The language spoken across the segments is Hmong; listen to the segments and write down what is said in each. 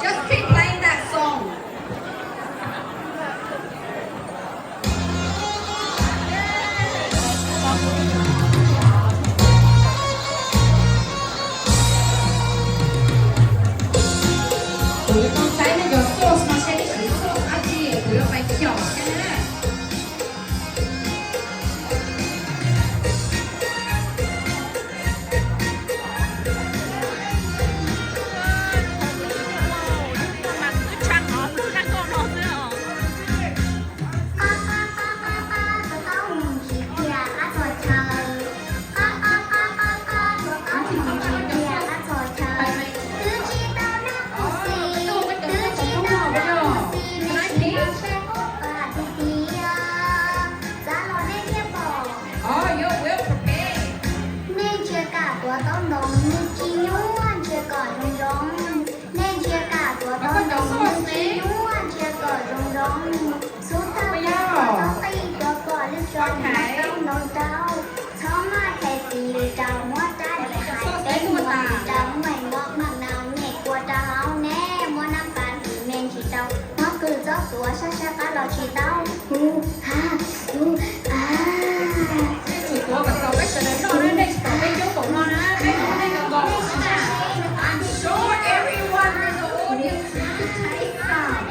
Just keep playing that song. Kuv yuav tau saib nej cov sauce no seb nej siv sauce dab tsi, kuv yuav pais xyaum thiab na. Nej ntsia kam tuav taub ntoo nws tsis nyuaj, ntsia kom zoo zoo. Nej ntsia kam tuav taub ntoo nws tsis nyuaj, ntsia kom zoo zoo. Xub thawj tuav txhob qij, tuav kom lwj tso, muab taub ntoo rau. Txhob maj hais xws li rau, muab rab niam hais peb muag li rau, muaj mob maj nau nyem kua rau hauv ne, muab nab pas ntim me ntsis rau, mob kws txob tuav sab sab qab los tsis tau. Hu ha, hu a. Nej tsum tuav kom txaus peb sawv daws noj na, nej tsis tau peb cuab kaum no na, peb mus nej nkaus nkaus na. I'm sure everyone in the audience wants to taste some.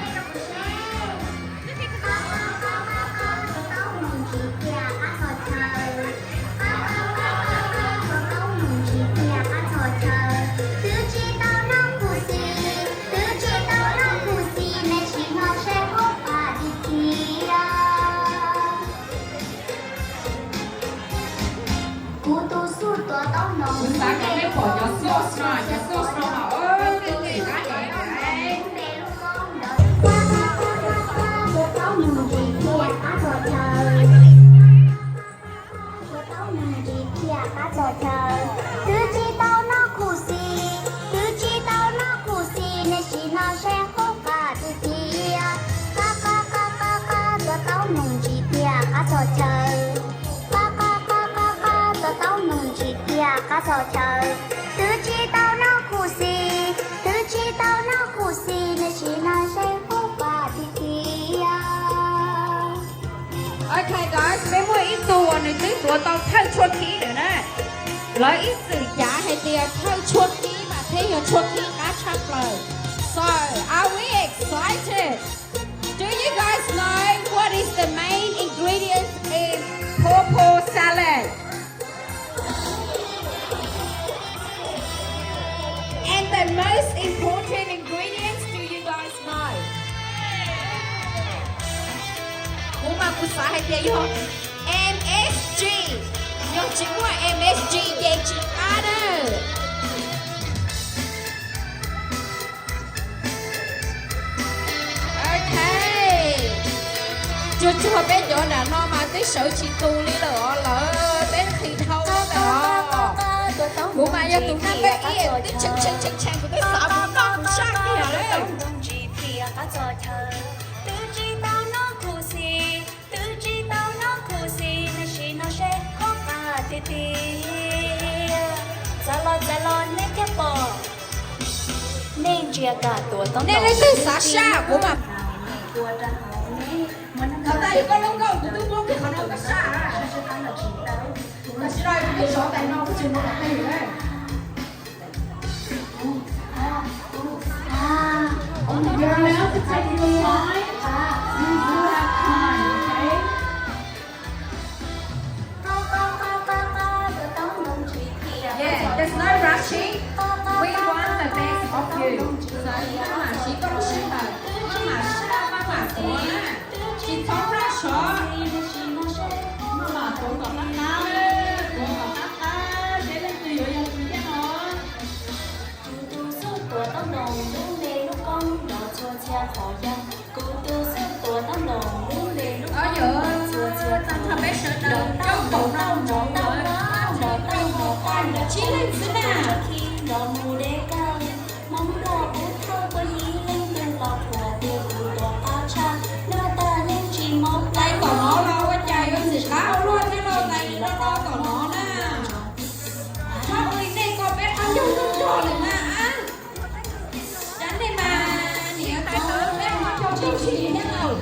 Kuv tus xub tuav taub ntoo, kuv xav kom nej pom cov sauce no, cov sauce no mas, tus xub tuav taub ntoo, tuav taub ntoo ntsis thiaj qab txhos chaw. Tuav taub ntoo ntsis thiaj qab txhos chaw. Twb tsis tau noj khuv xim, twb tsis tau noj khuv xim, nej sim no seb qub qab tiag tiag. Qab qab qab qab qab, tuav taub ntoo ntsis thiaj qab txhos chaw. Qab qab qab qab qab, tuav taub ntoo ntsis thiaj qab txhos chaw. Twb tsis tau noj khuv xim, twb tsis tau noj khuv xim, nej sim no seb qub qab tiag tiag. Ok guys, peb muaj ib tug uas nws twb tuav tau thawj tshuaj khib lawm na. Lawv ib txwm cav hais tias thawj tshuaj khib mas thiaj yog tshuaj khib qab tshaj plaws. So, are we excited? Do you guys know what is the main ingredients in purple salad? And the most important ingredients, do you guys know? Kuv mas kuv xav hais tias yog M S G, yog tsis muaj M S G ces tsis qab na. Ok, tsuag tsuag peb cov nram no mas twb sawv tsis tus li lawm os, lawv peb nqhis dhau lawm os. Kuv mas yog tus nab peb ib twb tshee tshee tshee tshee, kuv twb xav mus noj kuv sab kiag lawm. Twb tsis tau noj khuv xim, twb tsis tau noj khuv xim, nej sim no seb qub qab tiag tiag. Txav los txav los nej thiaj pom. Nej Nej leej twg xav saj kuv mam. Kom tas yog koj lub nkauj kuv twb muab kiag qhov no koj saj. Tam sim no kuv twb sov tas no kuv tsis muaj qhov twg lawm. You're allowed to take your time. You do have time, okay? Yeah, there's no rushing. We want the best of you. So, maj mam siv koj lub sij hawm, maj mam saj, maj mam tuav na. Tsis txhob rush os. Maj mam tuav kom qab qab, tuav kom qab qab, seb leej twg yuav yog tus yeej os. Kuv tus xub tuav taub ntoos lub npe lub koob nrov txhua txhia qhov yog. Kuv tus xub tuav taub ntoos lub npe lub koob nrov txhua txhia qhov yog. Nrov tau nrov tau nrov tau nrov tau nrov tau nrov tau nrov tsib leej xwb na. Nrov mus deb kawg, Hmoob tuaj pub thawj tuaj yim leej twg los qhuas tias kuv tuav qab tshaj, nrog tag yeej tsis mob. Tais tom no los ua cas yuav ntxim qab ua luaj thiab los tais no rau tom no na. Txhob ua li nej ko peb qab ncauj nrog nrog lawm mas. Cov nej mas niam tais tau peb qab ncauj nrog nrog thiab lauj.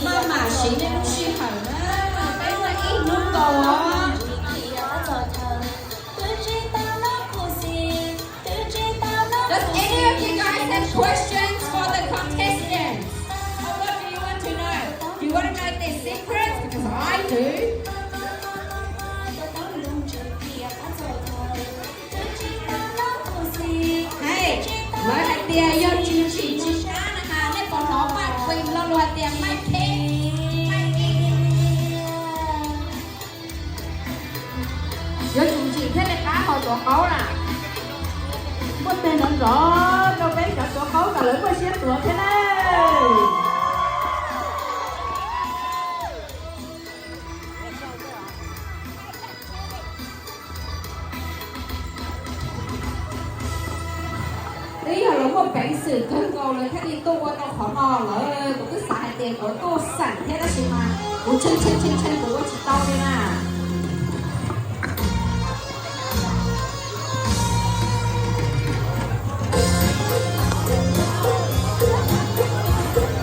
Maj mam siv nej lub sij hawm na, peb muaj ib hnub nkaus os. Does any of you guys have questions for the contestants? Or what do you want to know? Do you want to know their secrets? Because I do. Hej, lawv hais tias yog tsis tsim tsis sab na has, nej puas hnov maj qis lo lus hais tias maj phem, maj phem. Yuav tsum tsim thiab li qab ho tuav qaub na. Muaj teg nrov nrov rau peb cov tuav qaub kom lawv muaj siab tuav thiab na. Twb yog lawv muaj peev xwm kawg nkaus lawv thiaj li tuaj ua tau qhov no, lawv kuv twb xav hais tias kuv tuaj xeem thiab tab sis mas kuv tshee tshee tshee tshee kuv ua tsis tau li na.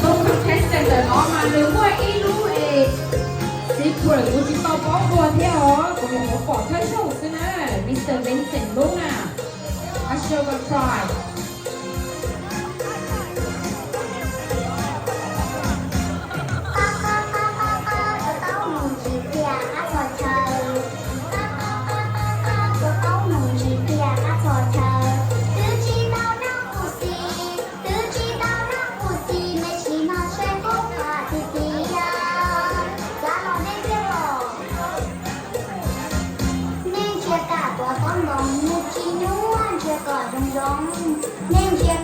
Tus contestant ntawm no mas nws muaj ib lub es secret kuv tsis tau paub dua thiab os, kuv nyuam qhuav pom thawj zaug xwb na, Mister Vincent lub na. I shall go try. Nej ntsia kam tuav taub ntoos, nws tsis nyuaj, ntsia kom zoo zoo. Nej ntsia